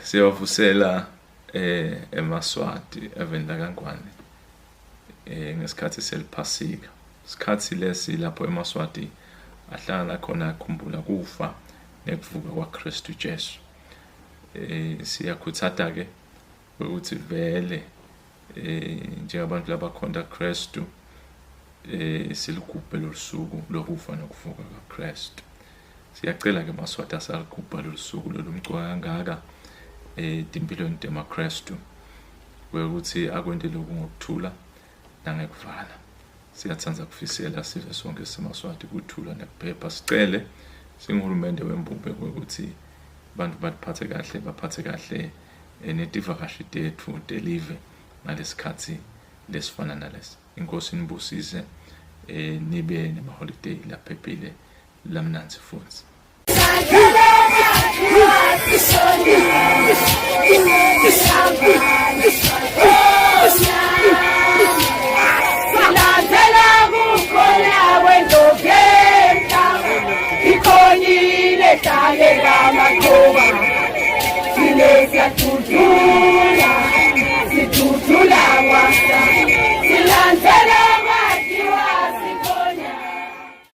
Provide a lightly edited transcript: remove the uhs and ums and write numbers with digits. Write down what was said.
Siyawavusela eh emaSwati eveni lakaNgwane eh ngesikhathi seliphasika. Sikhathi lesi lapho emaSwati ahlangana khona akhumbula kufa nekuvuka kwaKristu Jesu. Eh siyakhuthata ke ukuthi vele eh njengabantu labakhonta Kristu eh siligubhe lolusuku lokufa nokuvuka kaKristu. Siyacela ke maSwati asaligubha lolu suku lolumcoka kangaka etimpilweni temaKristu kwekuthi akwente lokhu ngokuthula nangekuvala. Siyatsandza kufisela sive sonke semaSwati kuthula nekuphepha. Sicele singuhulumende wembube kwekuthi bantu batiphatse kahle, baphatse kahle eh, netivakashi tetfu telive ngalesikhatsi lesifana nalesi. Inkosi inibusise eh nibe nemaholideyi laphephile lamnandzi futsi. Silandela kukhona kwendlovu yemhlaba ikhonile hlalela amakhoba sine siyadudula.